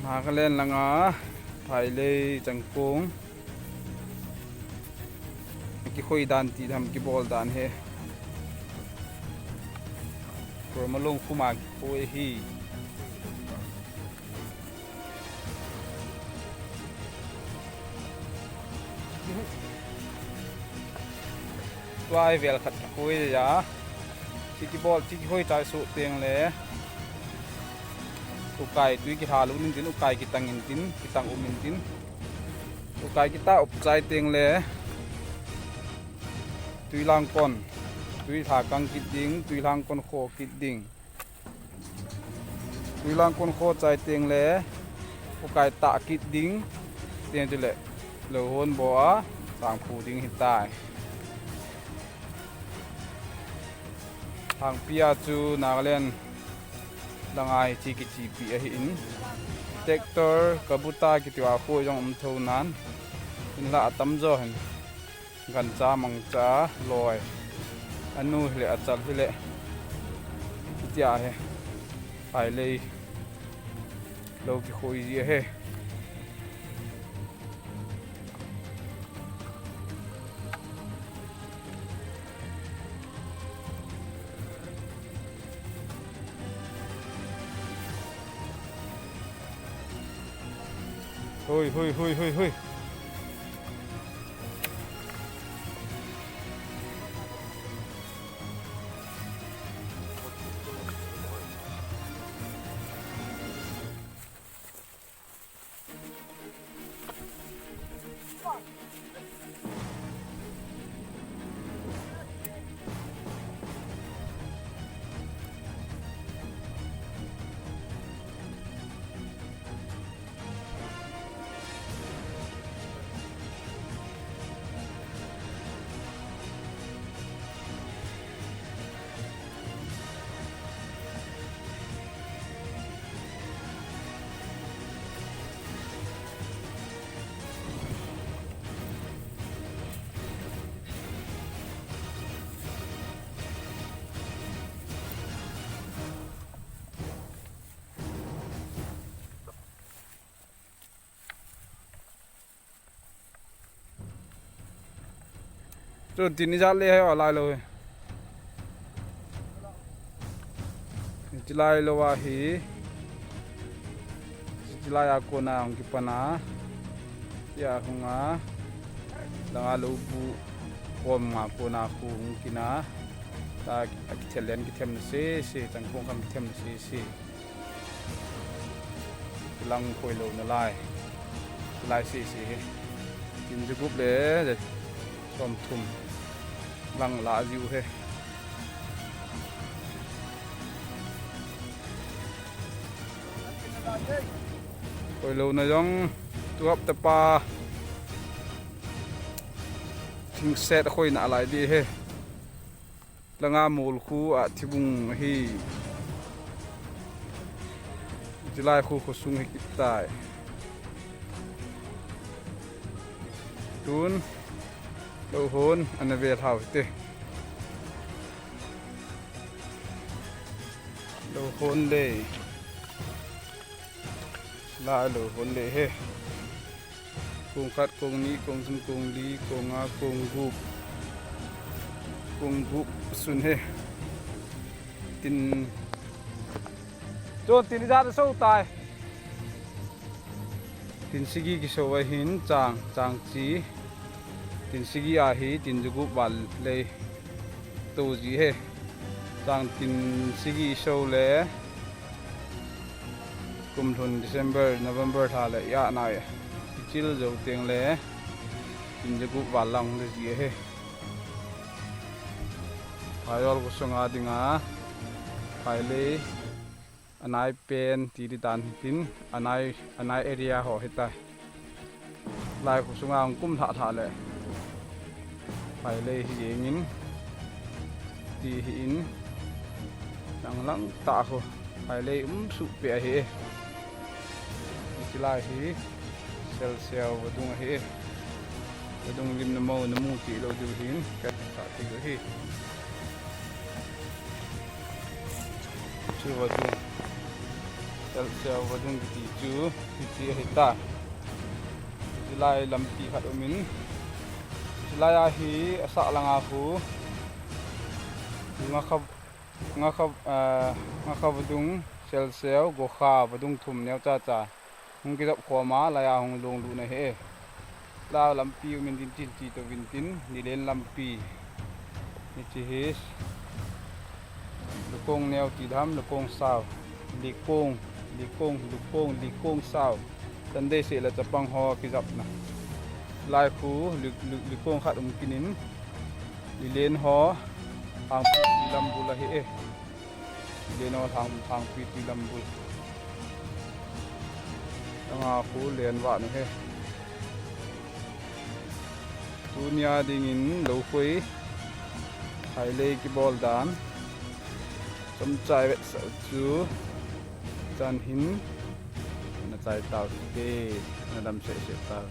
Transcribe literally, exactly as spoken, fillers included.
Nagaland langa Phailei Changkong kikhoi dan ti ham kibol dan hi. Kormalong khuma kikhoi hi. Tua hi vel khat kikhoi a. Chi kibol, chi kikhoi chai suh teng le. Ukai tui kilha lut intin, ukai kitang intin, kitang um intin. Ukai kita up chai teng le. Tui lang kon, tui lha kang kit ding, tui lang kon kho kit ding. Tui lang kon kho chai teng le, ukai tah kit ding, teng chu le, lo hon bo a, sang phu ding hi tai. Hangpi a chu Nagaland langa hi chi kichipi ahi in, tractor, kabuta kiti a khu jong um tho nan, in la atam jo hin. Gancha mangcha loi. Anu hile achal hile. Tia he. Phailei. Lo kikhoi ji he. Hui, hui, hui, hui, hui. Chu tin ijat le hai alai lou hi. Chilai lou ahi. Chilai a kona hung kipan a. Tia hung a. Langa lou bu. Kom nga kona khu hung kina. Ta a kithel len kithem na sese. Changkong kham kithem na sese. Lang khoi lou nalai. Lai sese hi. Tin jagup le, som thum. Lang la jiu he. Khoi lou na jong. Tu hap tapa. Thingset khoi nalai di he. Langa mol khu a thibung hi. Chilai khu khosung hi kit tai. Tun. Lou hon ana ve lhau te. Lou hon le. La lou hon le he. Kong khat, kong ni, kong thum, kong li, kong nga, kong gup. Kong gup sun he. Tin. Chun tin ijat so tai. Tin sigi kiso a hin chang, chang chi. Tin sigi a hi tin jagup val lei. To ji he. Chang tin sigi so le. Kum lhun December, November lha le ya nai. Kichil jo teng le. Tin jagup val lang le ji he. Phaiol ko sunga dinga. Phailei. Anai pen ti di dan tin. Anai, anai area ho hitai. Lai khu sunga hung kum lhah lhah le. Phailei hi jeng in. Ti hi in. Lang lang ta khu. Phailei um suh pe ahi. Chilai hi. Sel sel vadung ahi. Vadung lim na mo na mu ti lou diu hin. Ka sa ti lou hi. Chu vadung. Selseu vadung kiti chu, hiche ahi ta. Hiche lai lampi khat umin. Hiche lai a hi asah langa khu. Ngakha, Ngakha, eh, Ngakha vadung, Selseu, Gokha vadung thum neo cha cha. Hung kijop khom a, lai a hung long lut na hi e. Lai lampi umin tin tin ti to vin tin, nilen lampi. Hiche hi. Lukong neo ti dam, lukong sao. Likong, likong, lukong, likong sao. Sunday seh le chapang ho kijopna. Lai khu, li-, li-, likong khat um kit in. Nilen ho, Thangpi ti lam bul ahi e. Nilen ho Thang, Thangpi ti lam bul. Anga khu len vah na he. Tunia dingin lou khoi. Hailei kibol dan. Chomchai vetsah u chu. Chan hin. Na chai tau te. Na dam seh seh tau.